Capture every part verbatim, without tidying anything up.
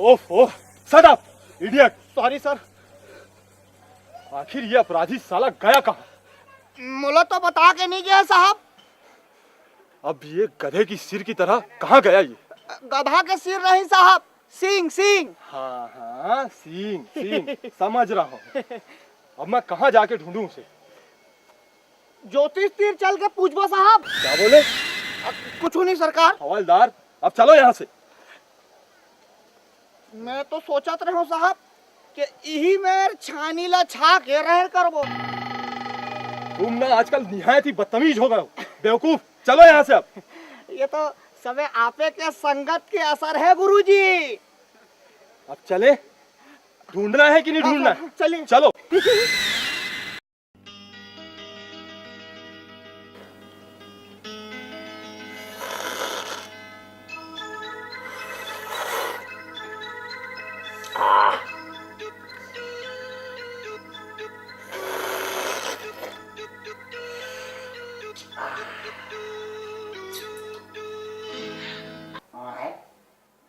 ओफ, ओफ, shut up, idiot। Sorry sir। आखिर ये अपराधी साला गया कहाँ? मोला तो बता के नहीं गया साहब। अब ये गधे की सिर की तरह कहाँ गया ये? गधा के सिर नहीं साहब, सींग, सींग। हाँ, हाँ, सींग, सींग, समझ रहा हूँ। अब मैं कहाँ जाके ढूंढूं उसे? ज्योतिष तीर चल के पूछबो साहब। क्या बोले? अ, कुछ नहीं सरकार। हवलदार, अब चलो यहाँ से। मैं तो सोचत रहूं साहब कि इही मेर छानी ला छा के रहर करबो। तुम ना आजकल निहायत ही बदतमीज हो गए हो। बेवकूफ, चलो यहाँ से अब। ये तो सबे आपे के संगत के असर है गुरुजी। अब चले, ढूंढना है कि नहीं हाँ, ढूंढना है? चलिए। चलो।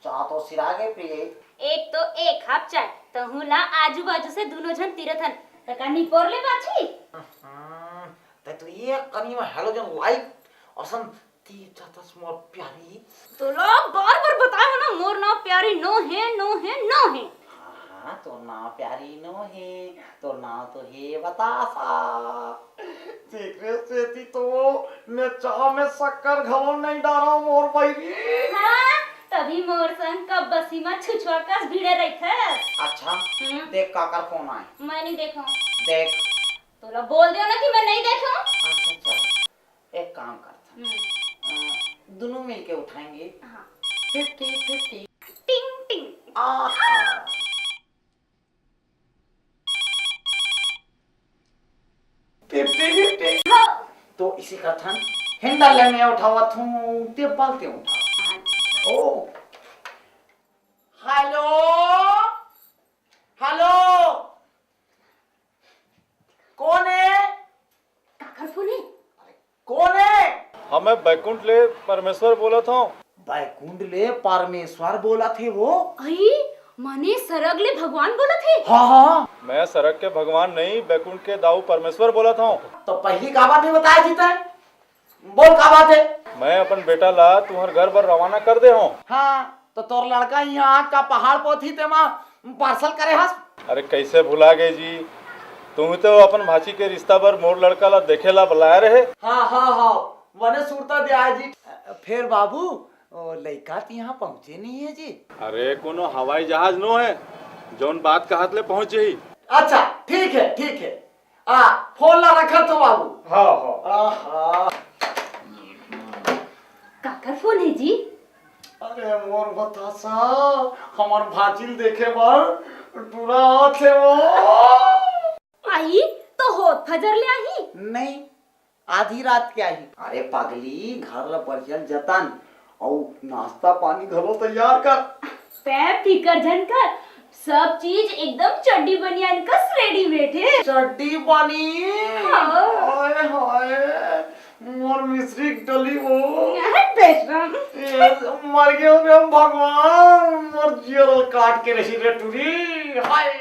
चाह तो सिरा गे पिए। एक तो एक हाफ चाय, तहूं ला आजू बाजू से दूनों झन तीरत हन, त का निपोर ले बाछी? हम्म, ते तो ये कनी में halogen light असन तीर जातस मोर प्यारी। तोला बार बार बताए हो ना, मोर नाव प्यारी नो हे, नो हे, नो हे। हाँ, हाँ, तोर नाव प्यारी नो हे, तोर नाव तो हे बतासा। तेकरे सेती तो मैं चाह में शक्कर घलो नहीं डारा मोर बहिरी। हाँ, तभी मोर संग कब बसी में छुछुआ कस भिड़े रहिथे। अच्छा, हम्म। देख काकर फोन आए। मैं नहीं देखो। देख। तोला बोल दियो ना कि मैं नहीं देखो। अच्छा, अच्छा। एक काम करथन। हम्म। अ, दोनों मिलके उठाएंगे। हाँ। Fifty fifty. टिंग टिंग। आहा। Fifty fifty. हाँ। तो इसे करथन, handle ले मैं उठावत हूँ, ते बल ते उठा। हाँ। ओ। हेलो। हेलो। कोन हे? काकर फोन हे? कोन हे? हाँ, मैं बैकुंठ ले परमेश्वर बोलत हूँ। बैकुंठ ले परमेश्वर बोलत हे वो? अई, माने सरग ले भगवान बोलत हे? हाँ, हाँ। मैं सरग के भगवान नहीं, बैकुंठ के दाऊ परमेश्वर बोलत हूँ। तो पहली काबर नहीं बताया जी तैं? बोल, का बात हे? मैं अपन बेटा ला तुंहर घर बर रवाना कर दे हूँ। हाँ, तो तोर लड़का यहाँ आग का पहाड़ पोथी तेमा parcel करे हस? अरे, कैसे भुला गए जी? तुम तो अपन भांची के रिश्ता बर मोर लड़का ला देखे ला बुलाए रहे। हाँ, हाँ, हाँ, बने सुरता दे आए जी। फेर बाबू, ओ लइका तो यहाँ पहुँचे नहीं है जी। अरे, कोनो हवाई जहाज नो है, जौन बात कहत ले पहुँच जाही। अच्छा, ठीक है, ठीक है। आ, फोन ला रखत हो बाबू। हाँ, हाँ। आहा। काकर फोन हे जी? अरे मोर बतासा, हमर भांचिल देखे बर टूरा आथे वो। आई तो होत फजर ले आही। नहीं, आधी रात के आही। अरे पगली, घर ला बढ़िया जतन, अउ नाश्ता पानी घलो तैयार कर। तैं फिकर झन कर, सब चीज एकदम चड्डी बनियान कस readymade हे। चड्डी बनियान? हाँ। हाय हाय, मोर मिश्री डली वो। अरे बेशरम। ए, मर गए रे भगवान, मोर जियर काट के रही रे टूरी। हाय।